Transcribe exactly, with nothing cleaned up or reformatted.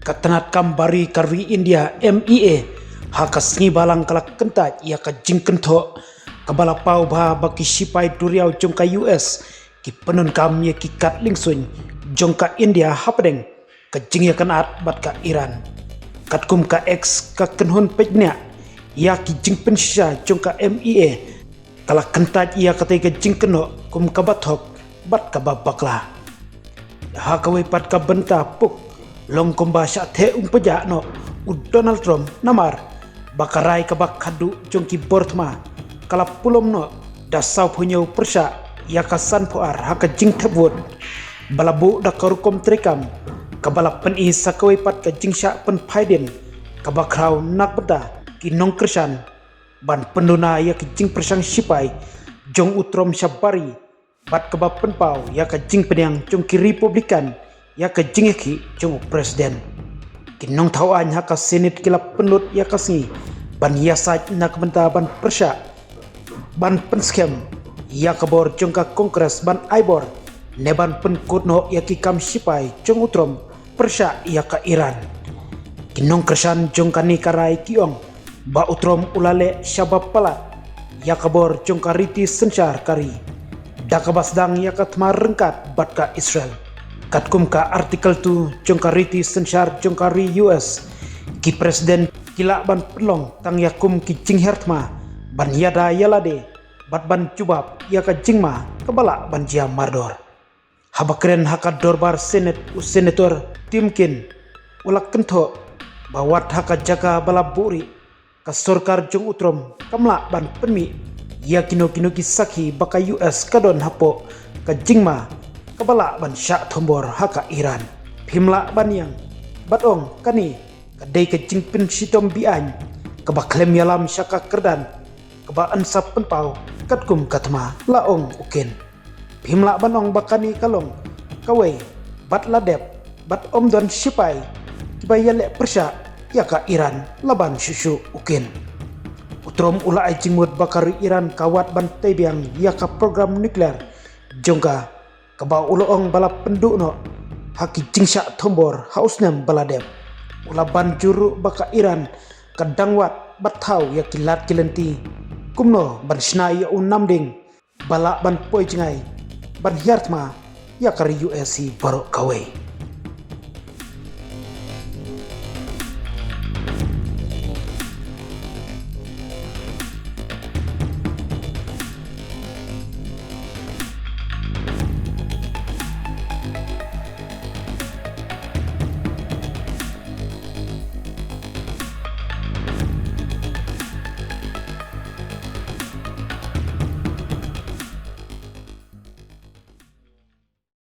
Ka tnad kam bari ka ri India, M E A, ha ka sngi Balang ka la kyntait ïa ka jingkynthoh kaba la paw bha ba ki shipai duriaw jong ka U S ki pyndonkam ïa ki kat liengsuiñ jong ka India hapdeng ka jingïakynad bad ka Iran. Katkum ka X, ka kynhun peit bniah ïa ki jingpynshisha jong ka M E A ka la kyntait ïa katei ka jingkynnoh kum kaba thok bad kaba bakla. Ha kawei pat ka bynta, puk long kumba shah theh um pjah noh u Donald Trump namar ba ka rai kaba khadduh jong ki bor thma ka la pulom noh da sawphew hynñiew pyrshah ïa ka sanphew ar ha ka jingthep vote ba la buh da ka rukom treikam kaba la pyni sa kawei pat ka jingshah pynphai dien kaba khraw na ka bynta ki nongkyrshan ban pynduna ïa ka jingpyrshang shipai jong u Trump sha bari bad kaba pynpaw ïa ka jingpdiang jong ki Republican ïa ka jingïakhih jong u President. Ki nongthaw aiñ ha ka Senate ki la pynlut ïa ka sngi ban ïasaid na ka bynta ban pyrshah ban pynskhem ïa ka bor jong ka Congress ban ai bor ne ban pynkut noh ïa ki kam shipai jong u Trump pyrshah ïa ka Iran. Ki nongkyrshan jong kane ka rai ki ong ba u Trump u la leh shaba palat ïa ka bor jong ka riti synshar ka ri da kaba sdang ïa ka thma ryngkat bad ka Israel. Katkum ka Article two jong ka riti synshar jong ka ri U S, ki President ki lah ban pynlong tang ïa kum ki jinghiar thma ban ïada ïa lade bad ban jubab ïa ka jingma kaba lah ban jia mardor. Haba kren ha ka dorbar Senate, u Senator Tim Kaine u la kynthoh ba wat ha ka jaka ba la buhrieh, ka sorkar jong u Trump kam lah ban pynmih ïa kino kino ki sakhi ba ka U S ka don hapoh ka jingma kaba lah ban shah thombor ha ka Iran. Phim lah ban ïeng bad ong kane ka dei ka jingpynshitom be-aiñ kaba khlem ïalam sha ka kyrdan kaba yn sa pynpaw katkum ka thma, la ong u Kaine. Phim lah ban ong ba kane ka long kawei bad la dep bad ym don shipai kiba ïaleh pyrshah ïa ka Iran, la ban shuh shuh u Kaine. U Trump u la ai jingmut ba ka ri Iran ka wad ban tei biang ïa ka program nuclear jong ka, kaba u la ong ba la pynduh noh ha ki jingshah thombor ha u snem ba la dep. U la ban jur ruh ba ka Iran ka dang wad bad thaw ïa ki lad ki lynti kumno ban shna ïa u namding ba lah ban poi jngai ban hiar thma ïa ka ri U S hi baroh kawei.